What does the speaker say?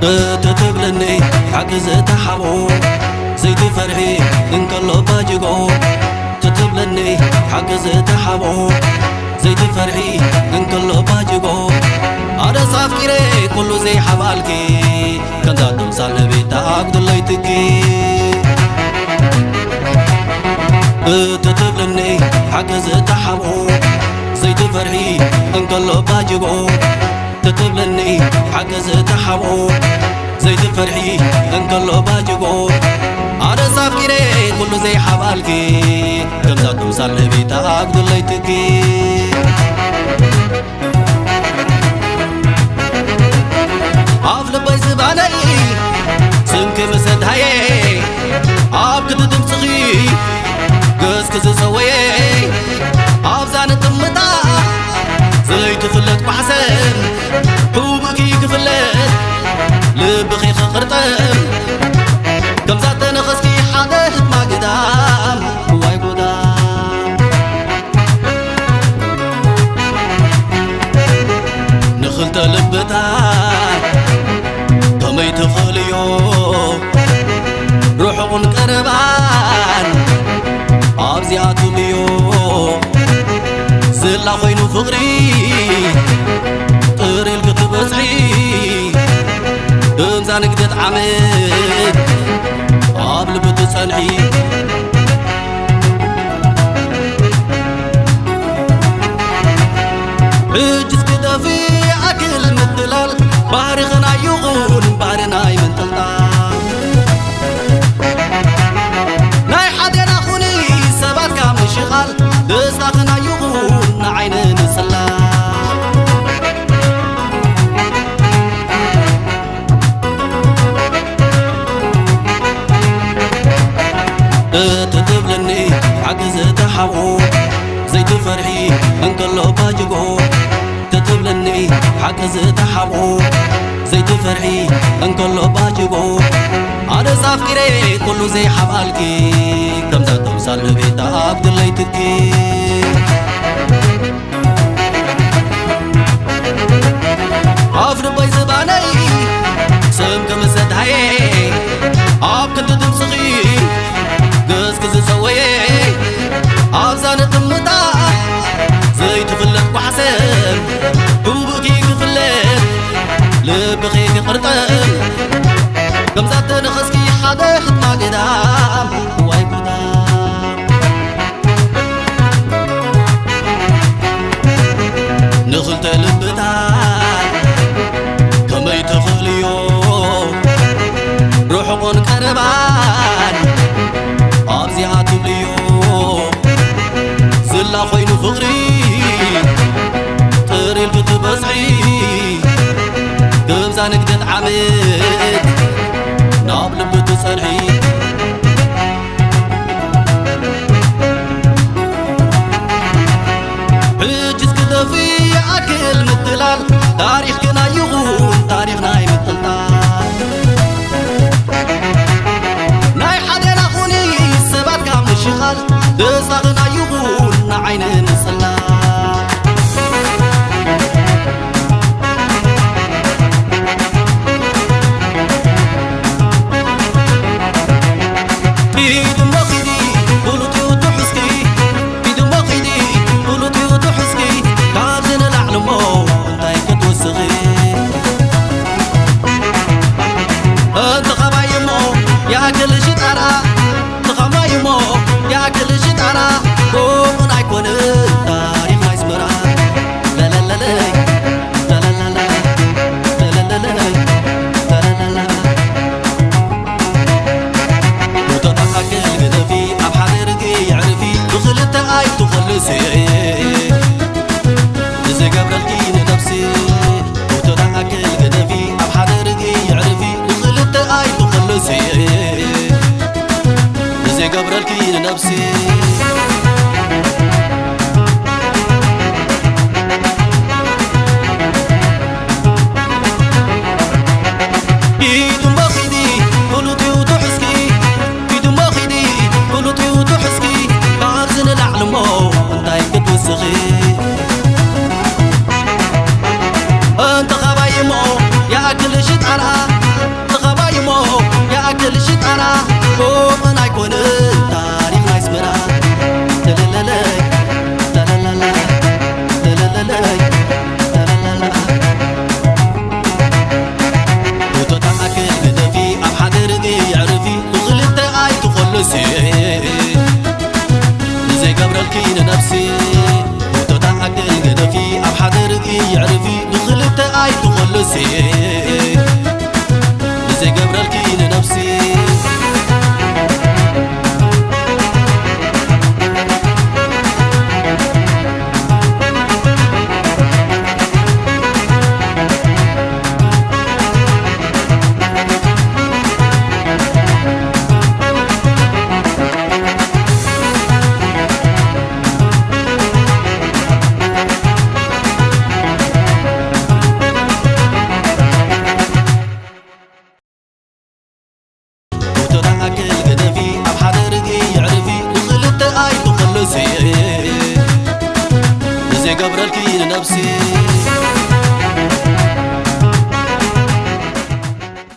ትትብለኒ ሓቂ ዝተሓቦ ዘይትፈርሒ እንከሎ ባጅጎ። ትትብለኒ ሓቂ ዝተሓቦ ዘይትፈርሒ እንከሎ ባጅጎ። ኣነስ ኣፍቂረ ኩሉ ዘይሓባልኪ ከምዛ ተምሳል ነቢታ ኣጉድለይትኪ። ትትብለኒ ሓቂ ዝተሓቦ ዘይትፈርሒ እንከሎ ባጅጎ። ትትብለኒ ሓቂ ዝተሓቦ ዘይትፈርሒ እንከሎ ባጅጎ። ኣነስ ኣፍቂረ ኩሉ ዘይሓባልኪ ከምዛ ተምሳል ነቢታ ኣጉድለይትኪ። ኣፍ ልበይ ዝባነይ ስምኪ ምሰታየ ኣብ ክዲ ድምፅኺ ገዝኪ ዝፀወየ ኣብዛ ንጥምታ ዘይትፍለጥ ባሕሰን ሕቡብኪ ክፍለጥ ልብኺ ክቕርጠም ከምዛ ተነኸስኪ ሓደ ህድማ ግዳም እዋይ ጉዳም። ንኽልተ ልብታት ከመይ ትኽእልዮ ርሑቕን ቀረባን ኣብዚኣትም እዮ ዝላ ኮይኑ ፍቕሪ ጥር ኢልኪ ትበጽሒ እምዛ ንግደት ዓመት ኣብ ልቢ ትጸንሒ። ሕጅስ ክደፊ ኣክል ምትላል ባህርኽን ኣይኹን ባህርና ኣይምንጥልጣል። ናይ ሓደና ኹኒ ሰባት ካብ ምሽቓል ደስታኽን ኣይኹን ንዓይኒ ንጽላል። እቲ ትብልኒ ሓቂ ዝተሓብኦ ዘይትፈርሒ እንከሎ ባጅጎ። እቲ ትብልኒ ሓቂ ዝተሓብኦ ዘይትፈርሒ እንከሎ ባጅጎ። ኣነስ ኣፍቂረ ኩሉ ዘይሓብኣልኪ ከምዛ ተምሳል ንቤታ ኣብ ድለይትኪ። ኣፍ ልበይ ዝባነይ ስም ክምሰታየ ኣብ ክንዲ ድምፅኺ ገዝኪ ዝፀወየ ኣብዛ ንጥምታ ዘይትፍለጥ ጓሕሰም ብውግእኪ ክፍለጥ ልብኺ ክቕርጠም ከምዛ ተነኸስኪ ሓደ ህድማ ገዳም ዋይ ጉዳም። ንኽልተ ልብታት ከመይ ትኽእልዮ ርሑቕን ቀረባን ኣብዚኣ ትብልዮ ዝላ ኮይኑ ፍቕሪ ጥር ኢልኪ ትበዝሒ ከምዛ ንግደት ዓመት ናብ ልቢ ትጸንሒ። ሕጅስ ክደፊ ይኣክል ምትላል ታሪኽ ግና ይኹን ታሪኽ ናይ ምጥልጣል ናይ ሓደና ኹኒ ሰባት ካብ ምሽኻል ደስታ ግና ይኹን ንዓይኒ ምጽላል። ኪዲ እሞ ኪዲ ፍሉጥ እዩ ትሕዝኪ። ኪዲ እሞ ኪዲ ፍሉጥ እዩ ትሕዝኪ። ካብዚ ንላዕሊ እሞ እንታይ ክትውስኺ? እንተ ኸማይ እሞ ይኣክል ሽጣራ፣ እንተ ኸማይ እሞ ይኣክል ሽጣራ። ከምኡ ኣይኮነን ታሪኽ ኣስመራ። ለለለለይ፣ ለለለለይ፣ ለለለለይ፣ ለለለለይ። ሞቶ ተኣክል ግደፊ፣ ኣብ ሓደ ርግኢ የዕርፊ፣ ብኽልተ ኣይትኾልሲ። ንዝገብረልኪ ንነብሲ። ሞቶ ተኣክል ግደፊ፣ ኣብ ሓደ ርግኢ የዕርፊ፣ ብኽልተ ኣይትኾልሲ። ንዝገብረልኪ ንነብሲ። ኪዲ እሞ ኪዲ ፍሉጥ እዩ ትሕዝኪ። ኪዲ እሞ ኪዲ ፍሉጥ እዩ ትሕዝኪ። ካብዚ ንላዕሊ እሞ እንታይ ክትውስኺ? እንተ ኻባይ እሞ ይኣክል ሽጣራ፣ ንዘይገብረልኪ ንነብሲ ተተኣክል ገደፊ ኣብ ሓደ ርግኢ የዕርፊ ንኽልተ ኣይትኸልሲ ንዘይገብረልኪ ንነብሲ